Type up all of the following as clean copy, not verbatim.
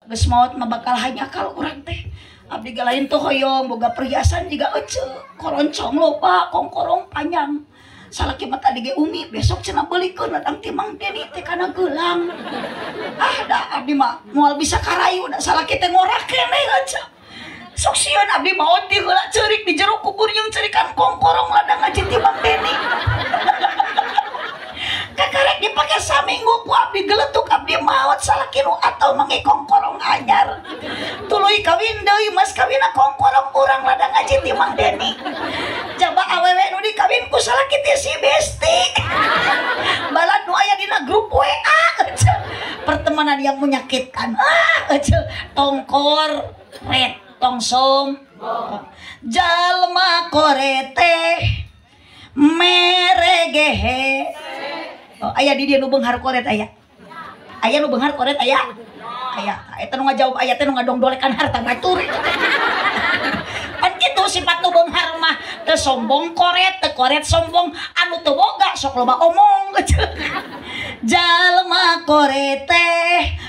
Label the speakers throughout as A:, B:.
A: Geus maot mah bakal hanyakal urang teh. Abdi ge lain teu hoyong boga perhiasan jiga ece, koroncong loba, kongkorong panjang. Salaki mah tadi ge umi besok cenah beulikeun ladang ti Mang Deni teh kana geulang. Ah da abdi mah moal bisa karayu da salaki teh ngorak keneh ece. Sok sieun abdi maot di heula ceurik di jero kubur jeung cerikan kongkorong ladang ngaji ti Mang Deni. Kakarek dipake saminggu ku abdi geletuk abdi maot salaki nu atau mangi kongkorong anyar. Tuluy kawin deui mas kawinna kongkorong urang ladang ngaji ti Mang Deni. Jaba awewe nu dikawin ku salaki teh si besti. Balad nu aya dina grup WA. Pertemanan yang menyakitkan. Ah, tongkor red tongsom. Jalma korete meregehe. Oh, aya di dia nu beunghar koret aya. Aya nu beunghar koret aya. Aya eta nu ngajawab aya teh nu ngadongdolekan harta batur. Pan kitu sifat nu beunghar mah teu sombong koret, teu koret sombong, anu teu boga sok loba omong. Jalma korete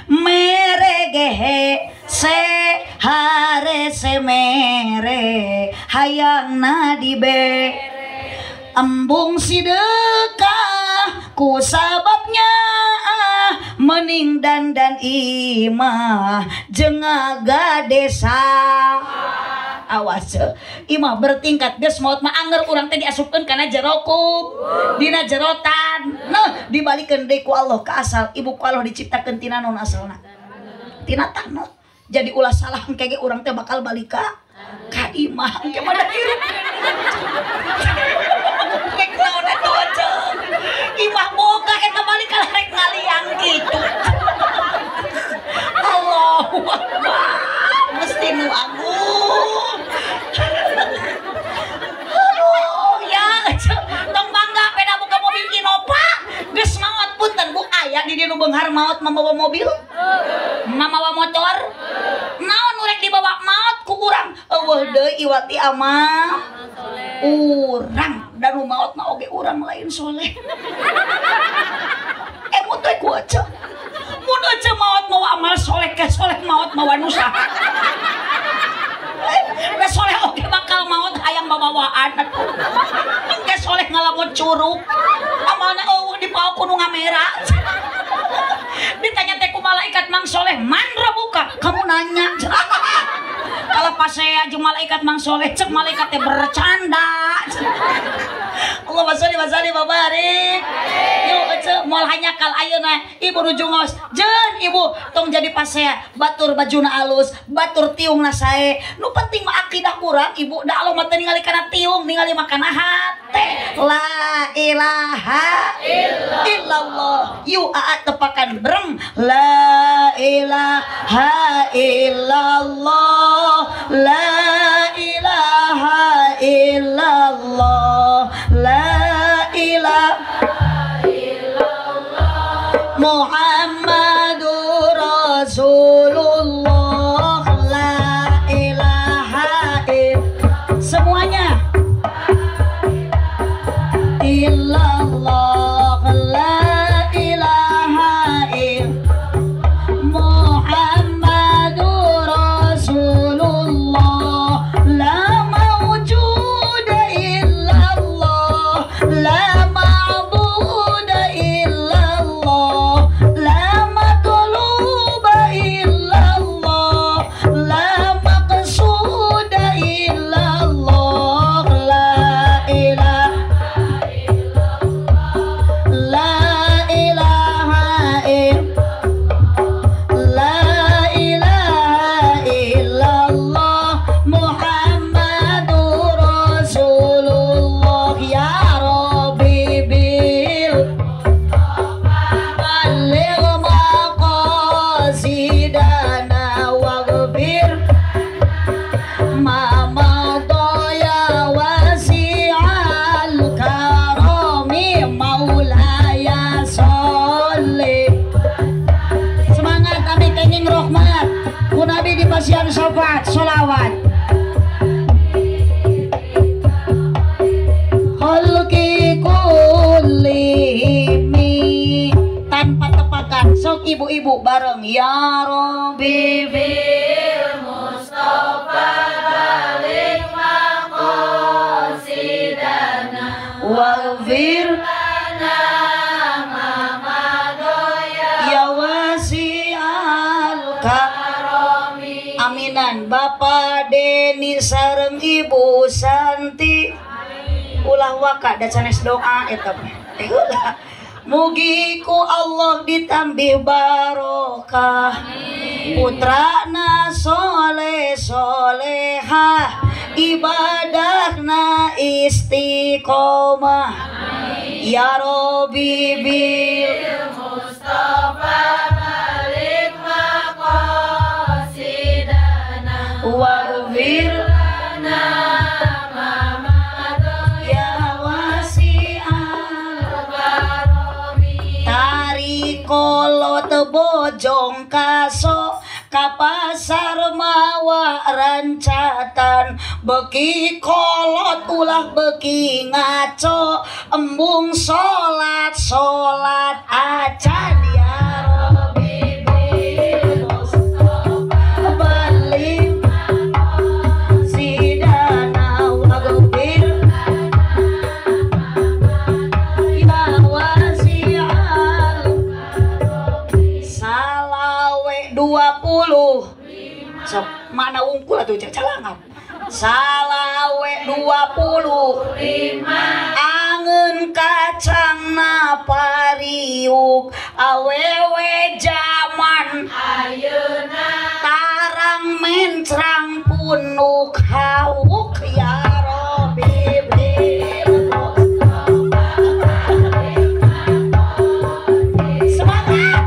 A: meregehe se hare se mere hayangna dibe. Embung sidekah ku sababnya mening dandan imah jeung desa. Awas imah bertingkat geus maot mah anger urang teh diasupkeun kana jero kub dina jerotan. Nah dibalikeun deui ku Allah ka asal ibu ku Allah diciptakeun tina naon asalna tina taneuh. Jadi ulah salah engke ge urang teh bakal balik ka imah engke mah da hirup. Rek naon atuh aja. Imah boga eta balik ka rek ngaliang kitu. Allahu Akbar. Mesti nu agung. Aduh, ya tong bangga peda boga mobil Innova. Geus maot punten bu aya di dieu nu beunghar maot mamawa mobil? Mamawa motor? Naon nu rek dibawa maot ku urang? Eueuh deui iwati amal urang dan nu maot mah oge urang lain soleh. Emut we ku aja. Mun aja maot mawa amal soleh ke soleh maot mawa nu saha. Da soleh oge bakal maot hayang babawaan atuh. Engke soleh ngalamot curug. Amalna eueuh dipaok ku nu ngamera. Ditanya teh ku malaikat Mang Soleh, "Man rabbuka?" Kamu nanya. Kalau pas saya jeung malaikat Mang Soleh, cek malaikat teh bercanda. Allahumma sholli wa sallim wa barik. Yuk ece moal hanyakal ayeuna ibu nuju ngaos. Jeun ibu tong jadi pasea batur bajuna alus, batur tiungna sae. Nu penting mah akidah urang ibu da Allah mah teu ningali kana tiung, ningali mah kana hate. La ilaha illallah. Yuk aa tepakan breng la ilaha illallah. La ilaha illallah. La ilaha illallah Muhammadur Rasulullah. La ilaha illallah. Semuanya illallah. La ilaha illallah Muhammadur Rasulullah. La mawjuda illallah. La ma'buda illallah. La matluba illallah. La maqsuda illallah. La ilaha illallah. La ilaha illallah. La ilaha illallah Muhammadur Rasulullah. Ya Rabbi bil balligh maqasidana waghfir ma madha ya wasi'al karami maulaya sholli. Semangat kami kenging rahmat ku Nabi di pasian syafaat sholawat. Khalqi kullihimi tanpa tepakan sok ibu-ibu bareng ya Rabbi
B: bil Mustafa balik maqasidana
A: waghfir
B: lana ma madaya
A: ya wasi'al
B: karami.
A: Aminan Bapak Deni sareng Ibu Santi. Ulah waka da sanes doa eta mah. Ulah. Mugi ku Allah ditambih barokah. Putrana soleh solehah, ibadahna istiqomah. Ya Rabbi bil
B: Mustafa balik maqasidana
A: waghfir
B: lana ma madaya
A: ya wasi'al
B: karami.
A: Tari kolot bojong kaso ka pasar mawa rancatan, beki kolot ulah beki ngaco, embung salat salat acan. Ya Rabbi bil Mustafa balik sidana waghfir ya wasi'al. Salawe 20 sok mana wungkul atuh calangan. Salawe 25 angeun kacang na pariuk, awewe jaman
B: ayeuna
A: tarang mencrang punuk hauk. Ya Rabbi bil Mustafa semangat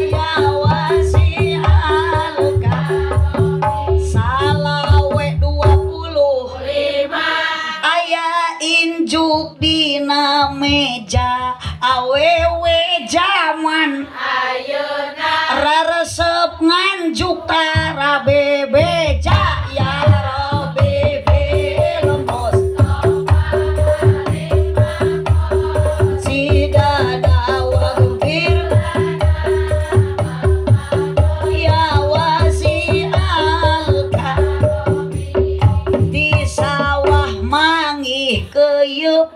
A: ya wasi'al karami. Salawe 25 aya injuk dina meja, awewe jaman
B: ayeuna
A: raresep nganjuk tara bebeja. Ya Rabbi bil Mustafa sidana waghfir ya wasi'al karami. Di sawah mangih keyeup,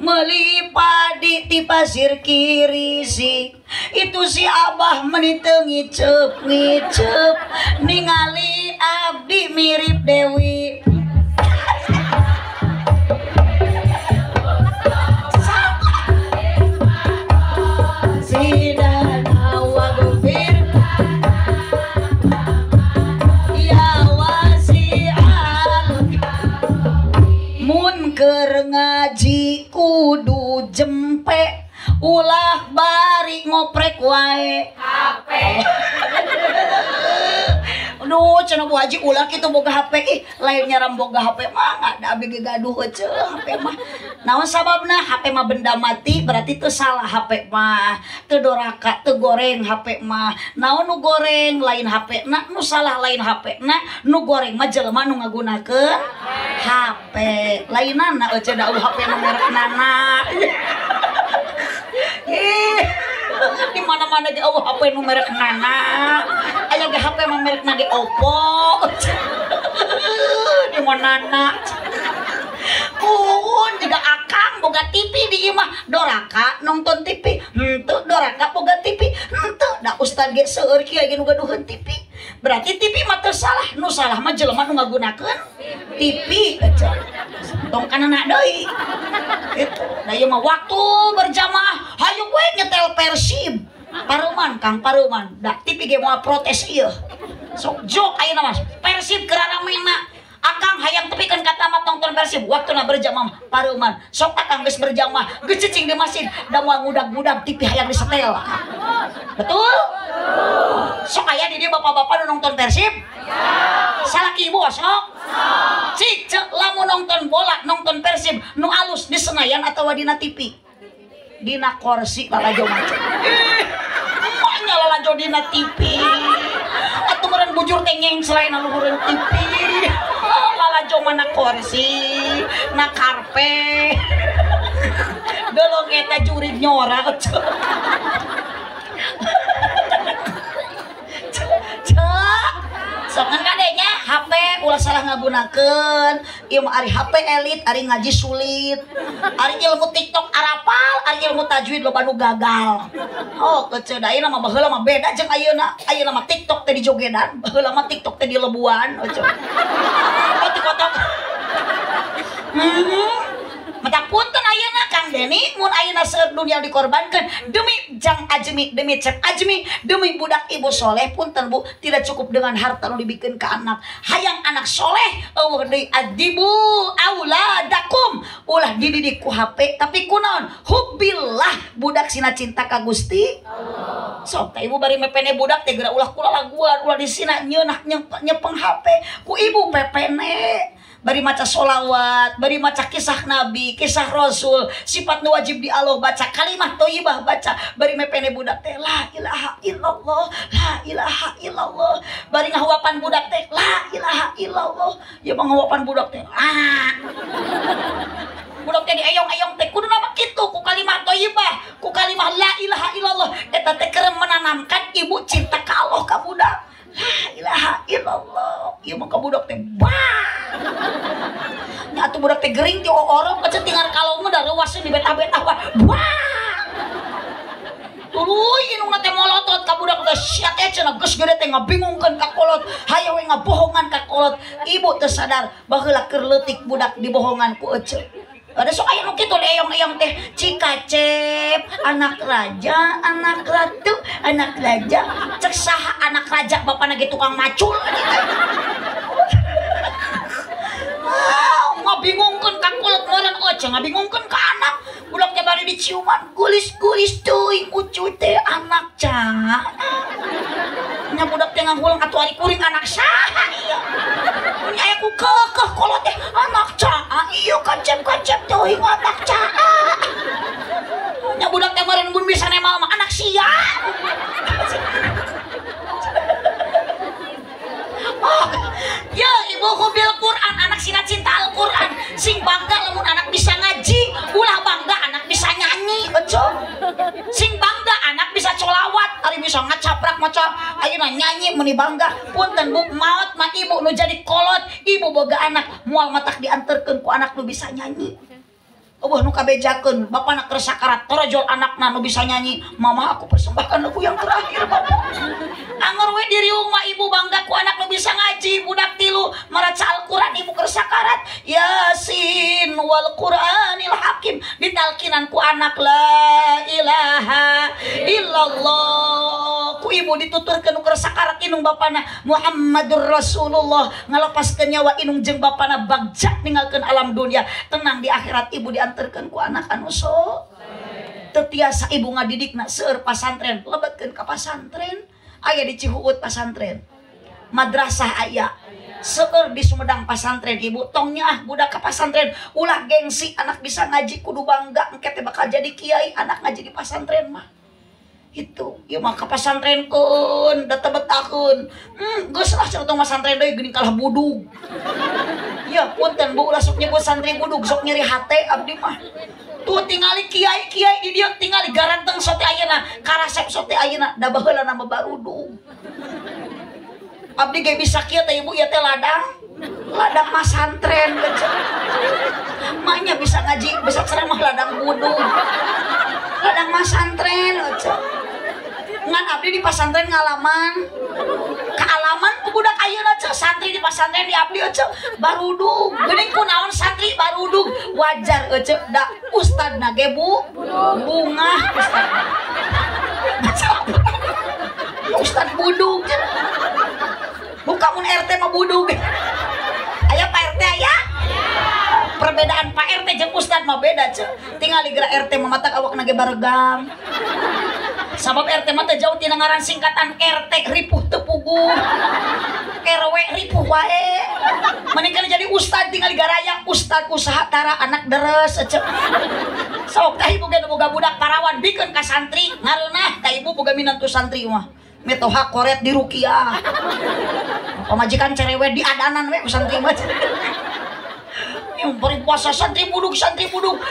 A: meuli padi ti pasir kirisi, itu si abah meni teu ngiceup ngiceup, ningali abdi mirip Dewi. Sidana waghfir ya wasi'al. Mun keur ngaji kudu jempe, ulah bari ngoprek wae
B: HP.
A: Aduh cenah Bu Haji ulah kitu boga HP, ih lain nyaram boga HP mah da abdi ge gaduh heueuh HP mah. Naon sababna? HP mah benda mati, berarti teu salah HP mah, teu doraka, teu goreng HP mah. Naon nu goreng lain HP na, nu salah lain HP na, nu goreng mah jelema nu ngagunakeun HP. Lainana eueuh da HP nu merek nana. Ih, di mana-mana ge eueuh HP nu merek nana. Aya ge HP mah merekna ge Oppo. Di mana-mana. Pun juga akang boga TV di imah, doraka nonton TV, henteu doraka boga TV, henteu da ustad ge seueur kieu ge nu gaduheun TV. Berarti TV mah teu salah, nu salah mah jelema nu ngagunakeun TV. Tong kanana deui. Gitu. Da ieu mah waktu berjamaah, hayu we nyetel Persib. Paruman Kang Paruman, da TV ge moal protes ieu. Sok jok ayeuna mas, Persib keur ramena. Akang hayang tepikeun ka tamat nonton Persib, waktuna berjamaah paruman. Sok akang geus berjamaah, geus cicing di masjid, da moal ngudag-ngudag TV hayang disetel. Betul? Sok aya di dieu bapak-bapak nu nonton Persib? Salaki ibu sok? Cik cek lamun nonton bola, nonton Persib, nu alus di Senayan atawa dina TV? Dina kursi lalajo macet. Emaknya lalajo dina TV. Atuh meureun bujur teh nyeng selain luhureun TV. Lalajo mana kursi, na karpet. Dolong eta jurig nyora. Cek. Sok kan kadenya HP ulah salah ngagunakeun. Ieu mah ari HP elit, ari ngaji sulit. Ari ilmu TikTok arapal, ari ilmu tajwid loba nu gagal. Oh, keceu da ayeuna mah baheula mah beda jeung ayeuna. Ayeuna mah TikTok teh dijogedan, baheula mah TikTok teh dilebuan. Oh, TikTok. Mata punten ayeuna Kang Deni, mun ayeuna seueur dunia dikorbankan demi Jang Ajmi, demi Cep Ajmi, demi budak ibu soleh. Punten bu, tidak cukup dengan harta nu dibikeun ka anak. Hayang anak soleh eueuh deui adibu auladakum, ulah dididik ku HP tapi kunaon hubbillah, budak sina cinta ka Gusti Allah. Sok teh ibu bari mepene budak teh geura ulah kula laguan, ulah disina nyeunah nyepeng HP ku ibu pepene. Bari maca solawat, bari maca kisah Nabi, kisah Rasul, sifat nu wajib di Allah baca, kalimah thayyibah baca, bari mepene budak teh la ilaha illallah, la ilaha illallah, bari ngahuapan budak teh la ilaha illallah, ya manghuapan budak teh ah. Budak teh dieyong-eyong teh kudu nama kitu ku kalimah thayyibah, ku kalimah la ilaha illallah, eta teh keur menanamkan ibu cinta ka Allah ka budak. La ilaha illallah. Ieu mah ka budak teh bah. Nya atuh budak teh gering ti orok kecet tinggal kalong mah da reuasna dibetah-betah wah. Tuluy indungna teh molotot ka budak teh sia teh cenah geus gede teh ngabingungkeun ka kolot, hayo we ngabohongan ka kolot. Ibu teu sadar baheula keur leutik budak dibohongan ku eceu. Ada sok aya nu kitu dieyong-eyong teh Cikacep, anak raja, anak ratu, anak raja. Cek saha anak raja bapana ge tukang macul. Ah, ngabingungkeun ka kolot meureun eceu, ngabingungkeun ka anak. Budak teh bari diciuman gulis-gulis teuing ucu teh anak ca. Nya budak teh ngahulang atuh ari kuring anak saha ieu. Nya aya ku keukeuh kolot teh anak ca. Ieu kacep-kacep teuing anak ca. Nya budak teh meureun mun bisa nemal mah anak sia. Oh, ya ibu hubil Quran, anak sina cinta Al-Quran, sing bangga lamun anak bisa ngaji, ulah bangga anak bisa nyanyi, betul. Sing bangga anak bisa colawat, ari bisa ngacaprak maca, ayeuna nyanyi meni bangga. Punten bu, maot mah ibu nu jadi kolot, ibu boga anak moal matak dianterkeun ku anak nu bisa nyanyi. Eueuh nu kabejakeun, bapana keur sakarat torojol anakna nu bisa nyanyi, mama aku persembahkan lagu yang terakhir bapak. Anger we diriung mah ibu bangga ku anak nu bisa ngaji, budak tilu maraca Al-Qur'an ibu keur sakarat, Yasin wal Qur'anil Hakim ditalkinan ku anak la ilaha illallah. Ku ibu dituturkeun nu keur sakarat inung bapana Muhammadur Rasulullah, ngalepaskeun nyawa inung jeung bapana bagja ninggalkeun alam dunia, tenang di akhirat ibu dianterkeun ku anak anu so teu tiasa ibu ngadidikna seueur pasantren, lebetkeun ka pasantren. Aya di Cihuut pasantren, madrasah aya, seueur di Sumedang pasantren. Ibu tong nyaah budak ka pasantren, ulah gengsi anak bisa ngaji kudu bangga, engke teh bakal jadi kiai anak ngaji di pasantren mah. Itu ieu mah ka pasantrenkeun, da teu betakeun. Geus lah cenah tong masantren deui geuning kalah budug. Ya punten bu, ulah sok nyebut santri budug, sok nyeri hate abdi mah. Tuh tingali kiai-kiai di dieu tingali garanteng sote ayeuna, karasep sote ayeuna, da baheula nama barudug. Abdi ge bisa kieu teh ibu ieu teh ladang, ladang masantren kecil. Maknya bisa ngaji, bisa ceramah ladang budug. Ladang masantren kecil. Ngan abdi di pasantren ngalaman, kaalaman ku budak ayeuna ceu, santri di pasantren di abdi ceu barudug. Geuning kunaon santri barudug, wajar ceu da ustadna ge bu bungah ustad. Ustad budug. Buka mun RT mah budug. Aya Pak RT aya? Perbedaan Pak RT jeung ustad mah beda ceu. Tingali geura RT mah matak awakna ge baregang. Sabab RT mah teu jauh tina ngaran singkatan RT ripuh teu puguh. RW ripuh wae. Mending kana jadi ustad tingali garaya ustad usaha tara anak deres ceu. Sok tah ibu ge nu boga budak parawan bikeun ka santri, ngareunah ka ibu boga minantu santri mah. Mitoha koret di rukiah. Pamajikan cerewet di adanan we ku santri mah. Bari puasa santri budug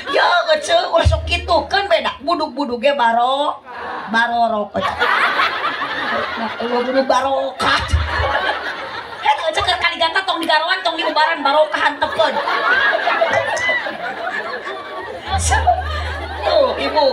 A: ya ece ulah sok kitu kan beda budug-budug ge barorok. Nah, budug barokah. Eta ece keur kaliganta tong digaroan tong diubaran barokah antepkeun. Tuh, ibu.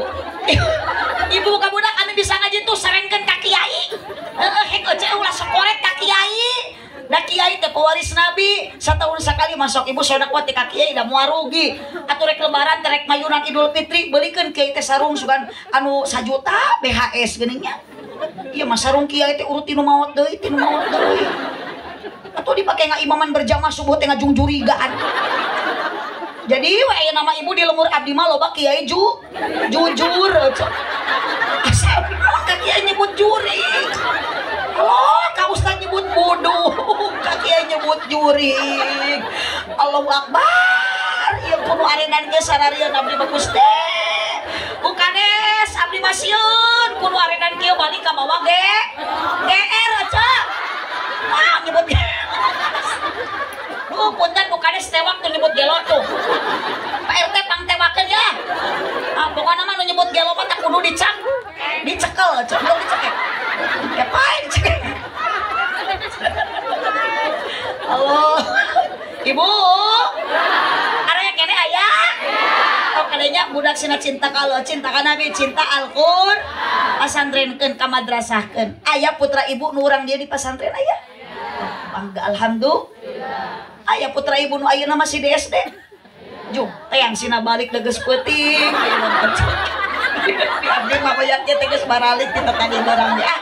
A: Ibu ka budak anu bisa ngaji tuh sarenkeun ka kiai. Heeh, hek ece ulah sokoret ka kiai. Da kiai teh pewaris nabi, satahun sakali masuk ibu sedekah teh ka kiai da moal rugi. Atuh rek lebaran teh rek mayunan Idul Fitri beulikeun kiai teh sarung sugan anu 1 juta BHS geuning nya. Ieu mah sarung kiai teh urut tinu maot deui, tinu maot deui. Atuh dipake ngaimaman berjamaah subuh teh ngajungjurigaan. Jadi we aya nama ibu di lemur abdi mah loba kiai jujur. Asal ka kiai nyebut jurig. Allah, ka ustaz nyebut bodoh, ka kiai nyebut jurig. Allahu Akbar. Ieu kudu arenan ge sararieun abdi mah Gusti. Ku kades abdi mah sieun kudu arenan kieu balik ka bawa ge. GR aja. Ah nyebut duh punten ku kades tewak tuh nyebut gelo tuh. Pak RT pang tewakeun ya. Ah pokona mah nu nyebut gelo mah tak kudu dicekel, cekel dicekek. Kepain dicekek. Allah. Ibu. Araya kene aya? Oh kadenya budak sina cinta ka Allah, cinta ka Nabi, cinta Al-Qur'an. Pasantrenkeun ka madrasahkeun. Aya putra ibu nu urang dia di pasantren aya? Bangga alhamdulillah. Aya putra ibu nu ayeuna masih di SD. Jung, teang sina balik geus peuting. Di abdi mah bayaknya teh geus baralik kita tadi barang dia.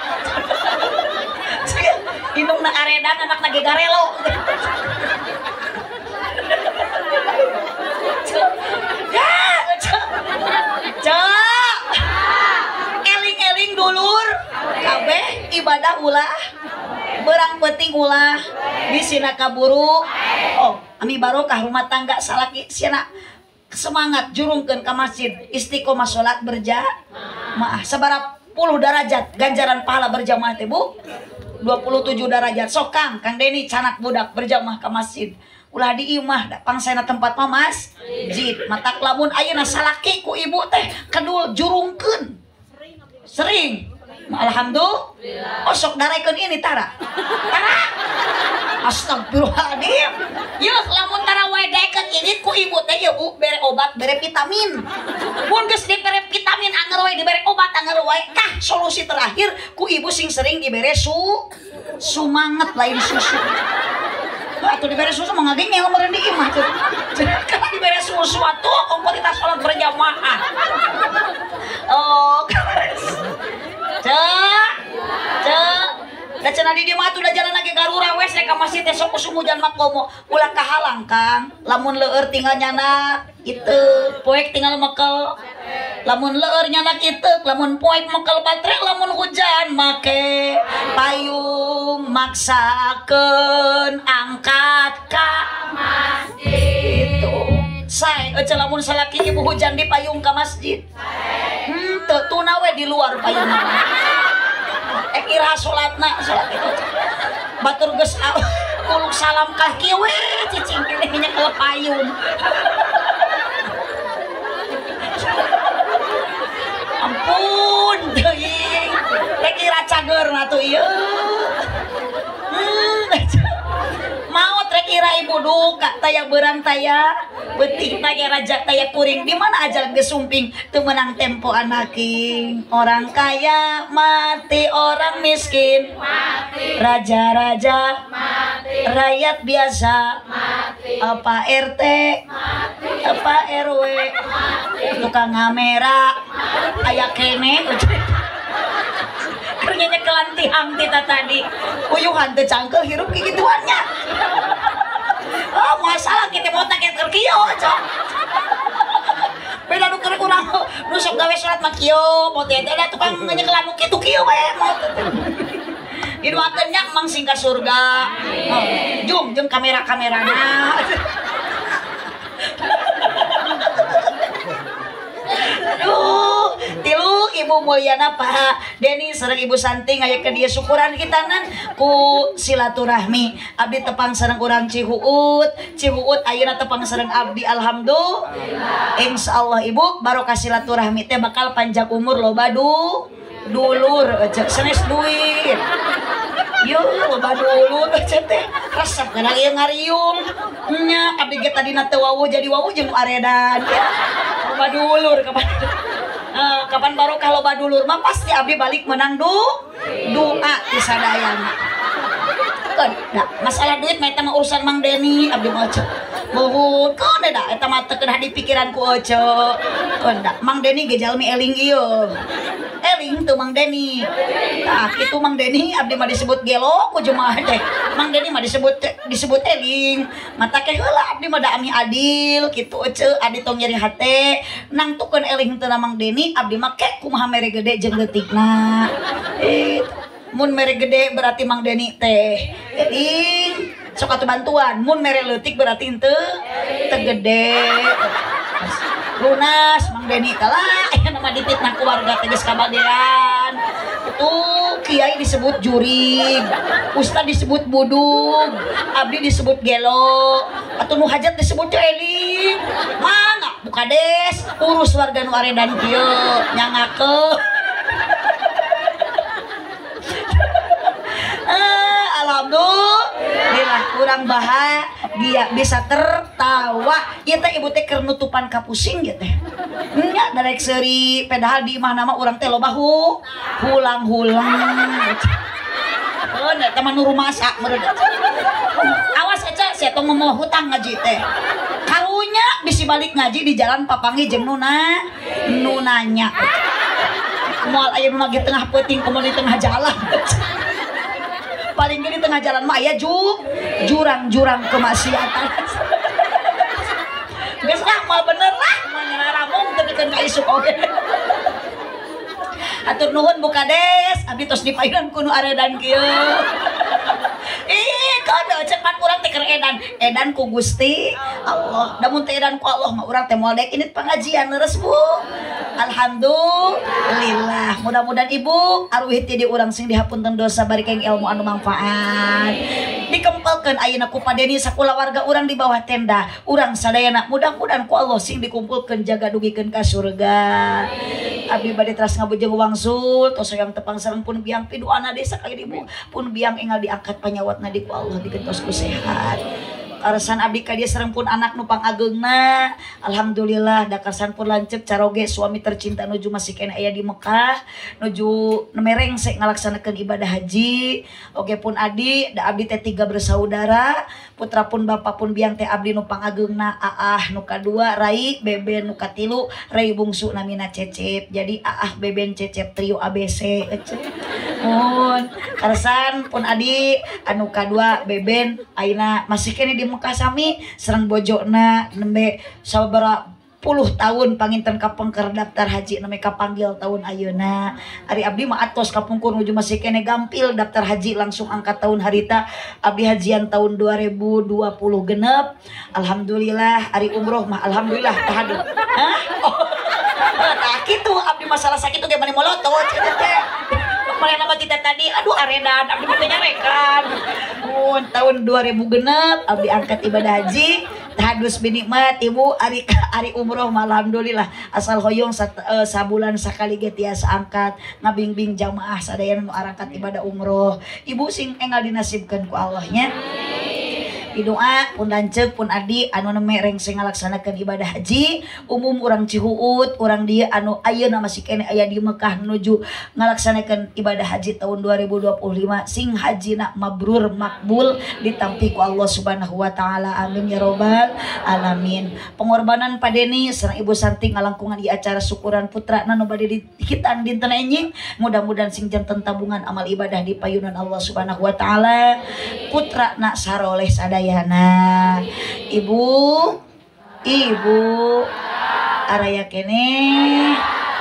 A: Indungna aredan anakna ge garelo. Ya, cek. Eling-eling dulur kabeh ibadah ulah berang penting ulah bisina kaburu. Oh, ami barokah rumah tangga salaki sina semangat jurungkeun ka masjid istiqomah salat berjamaah sabaraha puluh derajat ganjaran pahala berjamaah teh Bu 27 derajat. Sok Kang, Kang Deni canak budak berjamaah ka masjid ulah di imah da pangsana tempat mah masjid matak lamun ayeuna salaki ku ibu teh kedul jurungkeun sering. Alhamdulillah. Oh sok darekeun ini tara. Tara. Astagfirullahaladzim. Yeuh lamun tara wae daekeun ini ku ibu teh yeuh Bu bere obat, bere vitamin. Mun geus dibere vitamin anger wae dibere obat anger wae. Tah solusi terakhir ku ibu sing sering dibere sumanget lain susu. Atuh dibere susu mah ngagengel meureun di imah tuh. Kalau dibere susu atuh komoditas salat berjamaah. Oh, cek, cek, da cenah di dieu mah atuh da jalan lagi garura wes rek ka masjid teh sok usum hujan mah komo ulah kahalang Kang, lamun leueur tinggal nyanak itu, poek tinggal mekel, lamun leueur nyanak itu, lamun poek mekel baterai, lamun hujan make payung maksakeun angkat ka masjid itu. Sae eueuh lamun salaki ibu hujan di payung ka masjid. Teu tuna we di luar payungna. Iraha salatna salat itu. Batur geus uluk salam ka kieu we cicing keneh nyekel payung. Ampun teuing. Rek ira cageurna tuh ieu. Maot rek ira ibu duka taya beurang taya peuting taya raja taya kuring di mana aja geus sumping teu meunang tempo anaking. Orang kaya mati, orang miskin mati, raja-raja mati, rakyat biasa mati, apa RT mati, apa RW mati, tukang ngamera aya kene keur nyekelan tihang tita tadi uyuhan teu cangkeul hirup kikituannya. Oh, masalah kita mau tak keur kieu cok. Beda nu keur urang nu sok gawe salat mah kieu, mau teh da tukang nyekelan nu kitu kieu we mau teh. Didoakeun nya mang sing ka surga. Oh, jung jeung kamera-kamerana. Aduh, Tilu Ibu Mulyana Pak Deni sareng Ibu Santi ngaya ke dia syukuran kitanan ku silaturahmi. Abdi tepang sareng urang Cihuut, Cihuut ayeuna tepang sareng abdi alhamdulillah. Insyaallah Ibu barokah silaturahmi teh bakal panjang umur loba dulur sanes duit. Yo loba dulur teh resep kana ieu ngariung. Nya abdi ge tadina teu wawuh jadi wawuh jeung aredan. Loba dulur kapan kapan barokah loba dulur mah pasti abdi balik menang doa ti sadayana. Keun da masalah duit mah eta mah urusan Mang Deni abdi mah ece. Muhun keun da eta mah teu kedah dipikiran ku ece. Keun da Mang Deni ge jalmi eling ieu. Eling tuh Mang Deni. Tah kitu Mang Deni abdi mah disebut gelo ku jemaah teh. Mang Deni mah disebut eling. Mata ke heula abdi mah da ami adil kitu ece adi tong nyeri hate. Nangtukeun eling teu Mang Deni abdi mah ke kumaha mere gede jeung leutikna. Mun mere gede berarti Mang Deni teh eling sok atuh bantuan. Mun mere leutik berarti henteu teu gede. Lunas Mang Deni kalah aya nama dipitnah keluarga teh geus kabagean. Itu kiai disebut jurig, ustad disebut budug, abdi disebut gelo, atuh nu hajat disebut eling. Mangga bukades urus warga nu aredan kieu nyangakeun. Alhamdulillah kurang bahagia bisa tertawa. Ieu teh ibu teh keur nutupan kapusing ieu teh. Nya darek seuri padahal di imah nama urang teh loba hulang-hulang. Oh, eta mah nu rumasa meureun. Awas aja sia tong moal hutang ngaji teh. Karunya bisi balik ngaji di jalan papanggih jeung nu nanya. Moal aya nu nagih tengah peuting komo di tengah jalan. Paling di tengah jalan mah aya jurang-jurang kemaksiatan. Geus lah moal bener lah moal ngararamung teu pikeun ka isuk oge. Atur nuhun Bu Kades, abdi tos dipayunan ku nu aredan kieu. Ih, kodo cek pan urang teh keur edan, edan ku Gusti Allah. Da mun teh edan ku Allah mah urang teh moal daek ini pengajian leres Bu. Alhamdulillah. Mudah-mudahan Ibu aruih ti di urang sing dihapunten dosa bari keng ilmu anu manfaat. Dikempelkeun ayeuna ku Pak Deni sakulawarga urang di bawah tenda. Urang sadayana mudah-mudahan ku Allah sing dikumpulkeun jaga dugikeun ka surga. Abdi bade teras ngabujeng wangsul tos hoyong tepang sareng pun biang piduana desa ka ibu pun biang enggal diangkat panyawatna di ku Allah digentos ku sehat. Karsan abdi ka dia sareng pun anak nu pangageungna alhamdulillah da karsan pun lanceuk caroge suami tercinta nuju masih keneh aya di Mekah nuju merengse ngalaksanakeun ibadah haji. Oge pun adi da abdi teh 3 bersaudara putra pun bapa pun biang teh abdi nu pangageungna aah nu kadua Rai Beben nu katilu Rai bungsu namina Cecep. Jadi aah Beben Cecep trio ABC. Mun karsan pun adi anu kadua Beben ayeuna masih keneh di Mekah sami sareng bojona nembe sababaraha puluh tahun panginten kapengker daftar haji nembe kapanggil tahun ayeuna. Ari abdi mah atos kapungkur nuju masih keneh gampil daftar haji langsung angkat tahun harita abdi hajian tahun 2020 genep. Alhamdulillah ari umroh mah alhamdulillah tahadud. Hah? Oh. Tah kitu abdi masalah sakitu ge mani molotot cenah teh. Mana nama kita tadi, aduh aredan, abdi mah teh nyarekan. Mun tahun 2000 genep abdi angkat ibadah haji, tahadus binikmat ibu ari umroh mah alhamdulillah asal hoyong sabulan sakali ge tiasa angkat ngabingbing jamaah sadayana nu arangkat ibadah umroh. Ibu sing enggal dinasibkeun ku Allah nya. Doa pun lanceuk pun adi anu neme rengse ngalaksanakeun ibadah haji umum urang Cihuut urang dieu anu ayeuna masih keneh aya di Mekah nuju ngalaksanakeun ibadah haji tahun 2025 sing hajina mabrur makbul ditampi ku Allah Subhanahu wa taala amin ya robbal alamin. Pengorbanan Pak Deni sareng Ibu Santi ngalangkungan di acara syukuran putra nu bade dihitan dinten enjing mudah-mudahan sing janten tabungan amal ibadah di payunan Allah Subhanahu wa taala putra nak saroleh sadaya. Nah, ibu araya keneh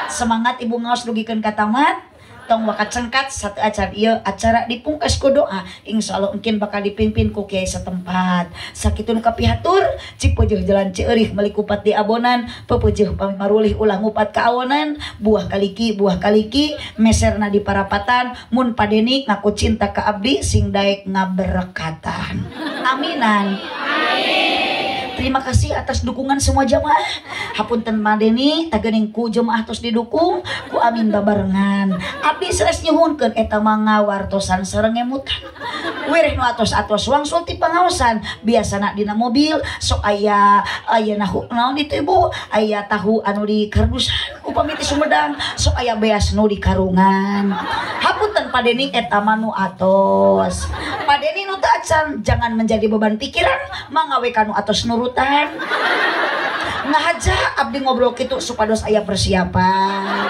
A: semangat ibu ngaos dugikeun ka tamat. Tong waka cengkat satu acara ieu acara dipungkas ku doa. Insyaallah mungkin bakal dipimpin ku kiai setempat. Sakitu nu kapihatur, cipeujeuh jalan Cieurih meuli kupat di abonan, pepeujeun pami marulih ulah ngupat ka awonan, buah kaliki meserna di parapatan, mun padeni ngaku cinta ka abdi sing daek ngaberkatan. Aminan. Amin. Terima kasih atas dukungan semua jamaah. Hapunten madeni tagening ku jemaah tos didukung ku amin babarengan. Abdi sanes nyuhunkeun eta mah ngawartosan sareng ngemutan. Wireh nu atos-atos wangsul ti pangaosan, biasana dina mobil sok aya aya naon ditu ibu, aya tahu anu di kardusan upami ti Sumedang, sok aya beas nu di karungan. Hapunten padeni eta mah nu atos. Padeni nu teu acan jangan menjadi beban pikiran, mangga we kanu atos nurut. Ngahaja abdi ngobrol kitu supados aya persiapan.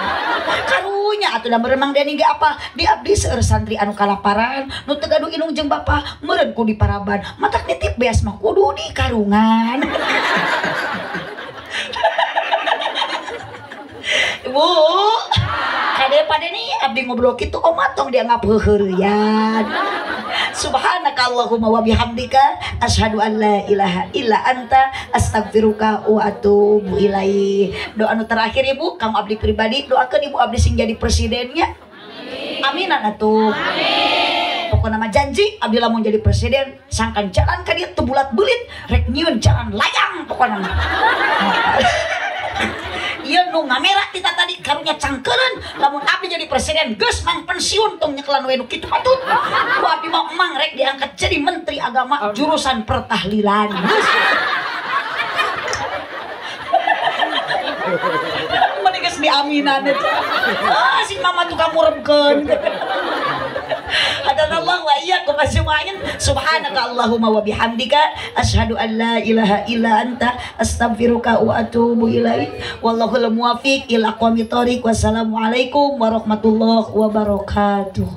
A: Karunya atuh da meremang Deni ge apa di abdi seueur santri anu kalaparan nu teu gaduh inung jeung bapa meureun ku di paraban matak nitip beas mah kudu di karungan. Ibu kade padeni abdi ngobrol kitu omat tong dianggap heuheureyan. Subhanakallahumma wa bihamdika asyhadu an la ilaha illa anta astaghfiruka wa atubu ilaih. Doa nu terakhir ibu, kamu abdi pribadi doakeun ibu abdi sing jadi presidennya. Amin. Aminan atuh. Amin. Pokona mah janji abdi lamun jadi presiden sangkan jalan ka dieu teu bulat beulit rek nyieun jalan layang pokona mah. Ieu nu ngamera tita tadi karunya cangkeureun lamun abdi jadi presiden geus mang pensiun tong nyekelan we nu kitu patut. Ku abdi mah emang rek diangkat jadi menteri agama jurusan pertahlilan. Geus. Meni geus diaminan eta. Ah si mama tukang murebkeun. Hadanallah wa iyyakum ajma'in. Subhanaka Allahumma wa bihamdika asyhadu an la ilaha illa anta astaghfiruka wa atubu ilaik. Wallahul muwaffiq ila aqwamit thoriq. Wassalamualaikum warahmatullahi wabarakatuh.